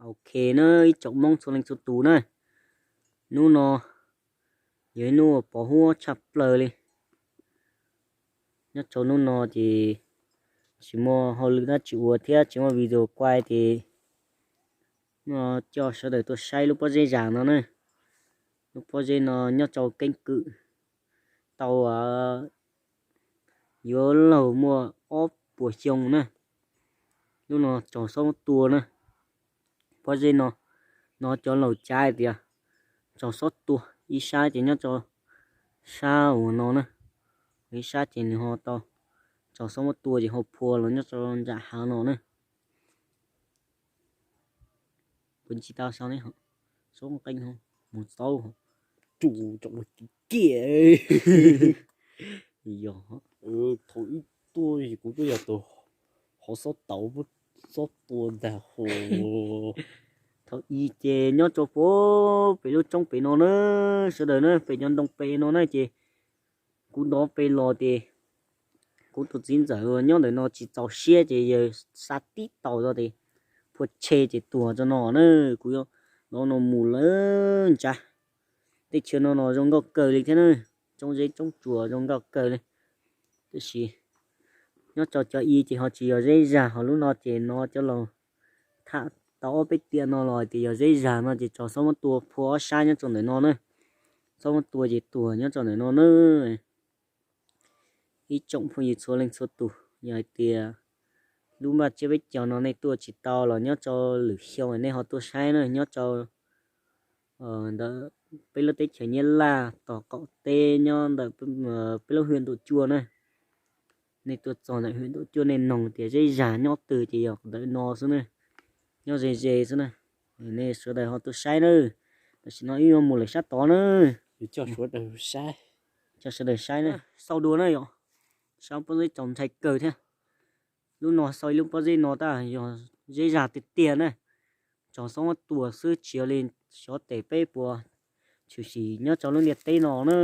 Ok na, ib tsoom Hmoob txhua leej txhua tus na, hnub no yog ib hnub uas pov huab tshaj plaws li. Nyob rau hnub no ces tsis muaj hauj lwm dab tsi ua thiab tsis muaj video kuaj ces coj sawv daws tuaj saib lub pob zeb zas no na. Lub pob zeb no nyob rau keeb kwm tau yuav luag muaj ob puas xyoo na. Lub no tsaug xob muab tua na. Pob zeb no, no cov laus cav hais tias tsaug xob tua, ib sab ces nyob rau sab uas no na, ib sab ces nws ho tau tsaug xob muab tua ces ho phua los nyob rau nram hav no na. Puas ntsis tau sau ne, xob qeeb mus txaub tsus tsom los kiag. Yog thaum ib tuaj kuv tuaj yog tus hov xob tauv, xob tua ntag hu. Thaum ib ces nyob rau pem lub roob pem no na, sawv daws na, pem cov ntoo pem no na ces kuv dov pem los ces kuv tus txiv ntxawm uas nyob ntawm no tsis txaus siab ces yawg xa tib taus tso ces phua tshe ces tuag tso no na. Kuv yuav dov no mus lawm ntsa. Teb chaws no no zoo nkauj kawg li thiab na, roob zeb roob tsuas zoo nkauj kawg li. Tab sis nyob rau cov i ces ho tsis yog zeb zag, ho lub no ces no cov laus tham tau ob peb tiam no los hais tias yog zeb zag no ces tsaug xob muab tua phua ob sab nyob rau ntawm no na. Xob muab tua ces tuag nyob rau ntawm no na. Ib tsoom phooj ywg txhua leej txhua tus, yog hais tias lub npaj tsiab peb caug no nej tuaj tsis tau los nyob rau lwm xyoo nej ho tuaj saib na, nyob rau ntawm peb lub teb chaws Nyab Laj tos qaum teb nyob ntawm peb lub hwm Ntuj Cuaj na. Nej tuaj txog ntawm hwm Ntuj Cuaj nej noog tias zeb zag nyob twg ces yog ntawm no xwb na, nyob ze ze xwb na. Nej sawv daws ho tuaj saib na. Tam sim no wb yuav mus lawm sab tod na, coj sawv daws saib na. Xauj dua na yom, sab pob zeb tsaus ntshai kawg thiab. Lub no xauj ib lub pob zeb no tab yog zeb zag tiag tiag na, tsaug xob muab tua xwb tsis yog li xyov tes peb puas tshwm sim nyob rau lub ntiaj teb no na.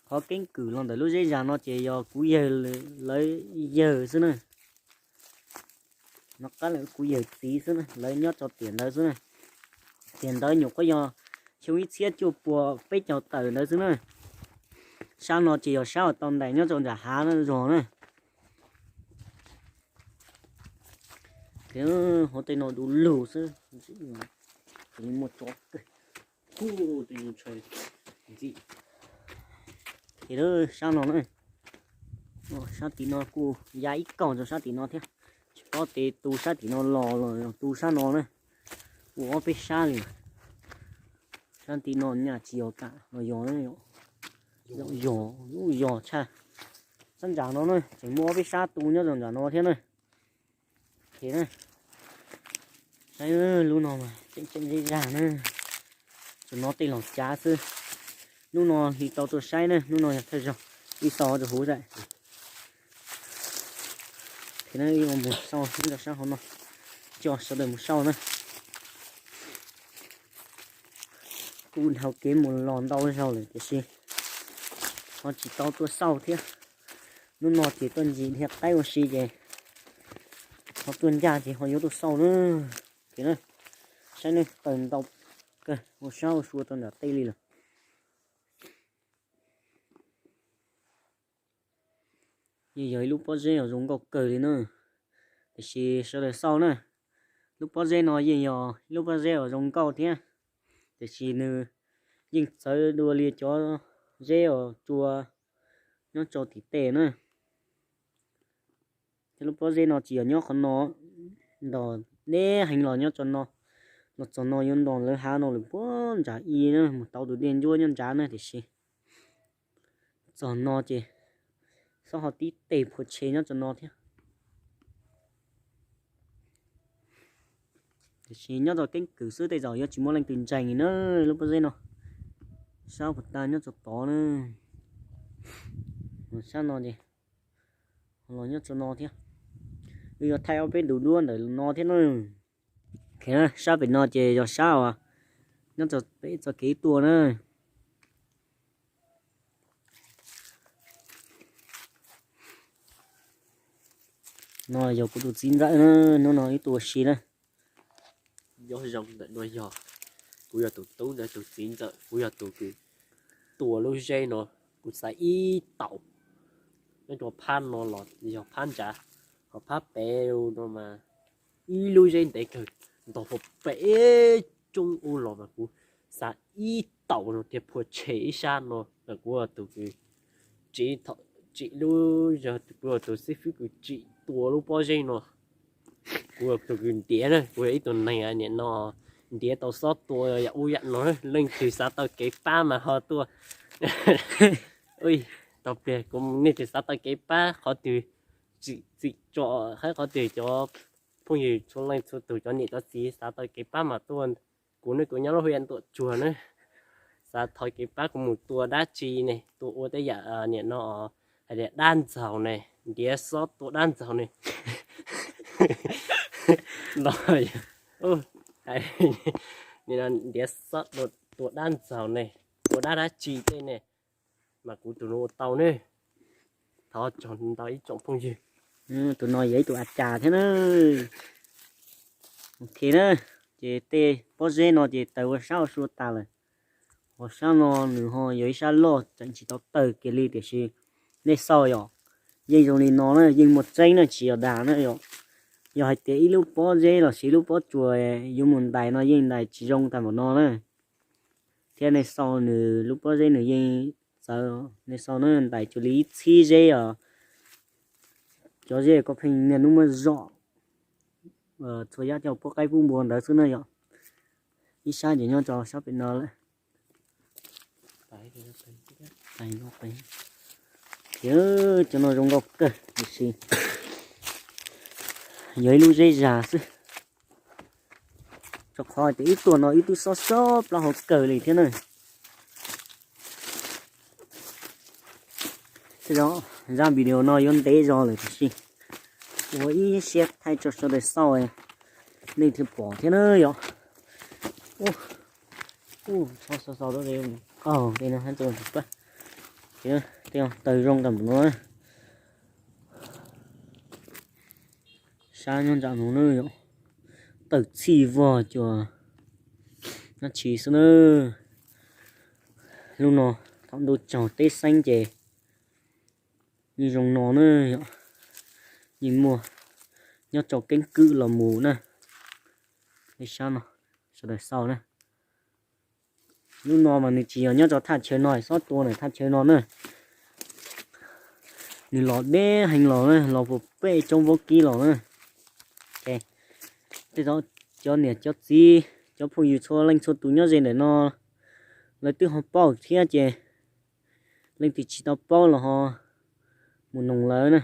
Qhov keeb kwm los ntawm lub zeb zag no ces yog kuv yawg lawv yawg xwb na. Nov qab lawm kuv yawg txiv xwb na, lawv nyob rau tiam ntawd xwb na. Tiam ntawd nyuam qhuav yog xyoo ib txhiab cuaj puas peb caug tawm ntawd xwb na. Sab no ces yog sab uas tau ntais nyob rau nram hav zog na. Hauv tej no du lug xwb, muaj tsov kawg. Sab no na, sab tim no kuj ya ib kaug rau sab tim no thiab. Tsis paub tias tu sab tim no los los tu sab no na. Ua ob peb sab li. Sab tim no nyaj tsis yog kam los yog, yog, yog tshaj. Sab nram no na tseem muaj ob peb sab tu nyob rau nram no thiab na. Saib lub no mas tseem tseem zeb zag na. Tsuas no tej laus cav xwb. Hnub no li tau tuaj saib na, hnub no yog thawj zaug, ib xo rau huv zaj. Mus xauj rau sab hauv no, coj sawv daws mus xauj na. Kuj dhau kev mus los ntau zaus lawm tiam sis ho tsis tau tuaj xauj thiab. Hnub no ces tuaj ntsis dhia qaib ua si ces ho tuaj ncaj ces ho yuav tuaj xauj na. Saib ne, taws ntau kawg ua sab ua sua rau nram tej li lawm. Yeej yog ib lub pob zeb uas zoo nkauj kawg li na, tiam sis sawv daws xauj na. Lub pob zeb no yeej yog ib lub pob zeb uas zoo nkauj thiab, tiam sis nws yeej txawv dua li cov zeb uas tsua nyob rau tim tej na. Thiab lub pob zeb no tsis yog nyob qhov no, ntos deb heev los nyob rau no, los txog no yuav ntos lawv hav no lawm puag nram i na, mus tau tus dej ntsuab nyob nrad na, tiam sis txog no ces xob ho tib teg phua tshe nyob rau no thiab. Tiam sis nyob rau keeb kwm xwb tej zaum yuav tsis muaj leej twg ntseeg na lub pob zeb no. Sab puag ta nyob rau tod na, sab no ces los nyob rau no thiab. Wb yuav thaij ob peb tus duab ntawm no thiab na. Sab pem no ces yog sab uas nyob rau pem txoj kev tuaj na. No yog kuv tus txiv ntxawm na, hnub no wb tuaj ua si na. Nyob zoo, ntawm no yog kuv yog tus tub ntawd tus txiv ntxawm, kuv yog tus kws tua lub zeb no, kuv xav ib taum. Nyob rau phab no los yog phab ntsa, ho phab pem no mas ib lub zeb ntev kawg, ntog pem coob ub los mas kuv xav ib taum no thiaj phua tshem ib sab no. Kuv tus kws tsim, tsim lub, yog kuv tus xib fwb kws tsim tua lub pob zeb no. Kuv tus kws ntiav na, kuv yog ib tug neeg nim no ntiav tau xob tua yam ub yam no, leej twg xav tau kev pab mas ho tuaj. Tau pliag kuv, nej twg xav tau kev pab qhov twg, tsim txom hab qhov twg, cov phooj ywg txhua leej txhua tus, cov niam cov txiv xav tau kev pab mas tuaj. Kuv ne kuv nyob lub hauv yav Ntuam Tsuag na, xav thov kev pab kuv mus tua dab tsi ne, tua ua tej yam nim no hais tias dab ntxaug ne, ntiav xob tua dab ntxaug ne. Los, ntiav xob tua dab ntxaug ne, tua dab dab tsi tej ne, mas kuv tus no ua tau ne. Thov txog ntau ib tsoom phooj ywg. Tus no yog ib tug a cas thiab na. Ok na, ces tej pob zeb no ces taws ua sab ua sua tas lawm. Ho sab no nws ho yog ib sab loj tseem tsis tau taws kiag li tiam sis nej xauj yom, yeej zoo li no na, yeej muaj tseeb na, tsis yog dag na yom. Yog hais tias ib lub pob zeb los sis ib lub pob tsuas yuav mus ntais no yeej ntais tsis zoo tag npaum no na. Thiab nej xauj nws lub pob zeb nws yeej txawv, nej xauj na, ntais cuag li ib txhib zeb os. Cov zeb koj pheej niaj hnub muab zom txhua yam coj pub qaib pub npua ntawd xwb na yom. Ib sab ces nyob rau sab pem no lawm. Cov no zoo nkauj kawg tiam sis yog ib lub zeb zag xwb. Rau qhov tias ib tuaj no wb twb xob xob plaub hau kawg li thiab na. Tej zaum zaj video no yuav ntev zog lawm tiam sis ua ib siab thaij rau sawv daws xauj, nej thiaj pom thiab na yom. Ub, ub, xauj xauj xauj, tej no, tej no tawg zoo tag npaum no. Sab nyob nram no na yom, tawm txhij vog cuag dab tsi xwb na. Lub no thaum ntuj tsaug teb xeeb ces yeej zoo no na yom, yeej muaj nyob rau keeb kwm los mus na. Ib sab no, sawv daws xauj na. Lub no mas nws tsis yog nyob rau thaj chaw no, xob tua na thaj chaw no na. Nws los deb heev los na, los puag pem coob vaub kib los na. Tej zaum cov niam cov txiv, cov phooj ywg txhua leej txhua tus nyob ze ntawm no, lawv twb ho paub thiab ces leej twg tsis tau paub los ho mus noog lawv na.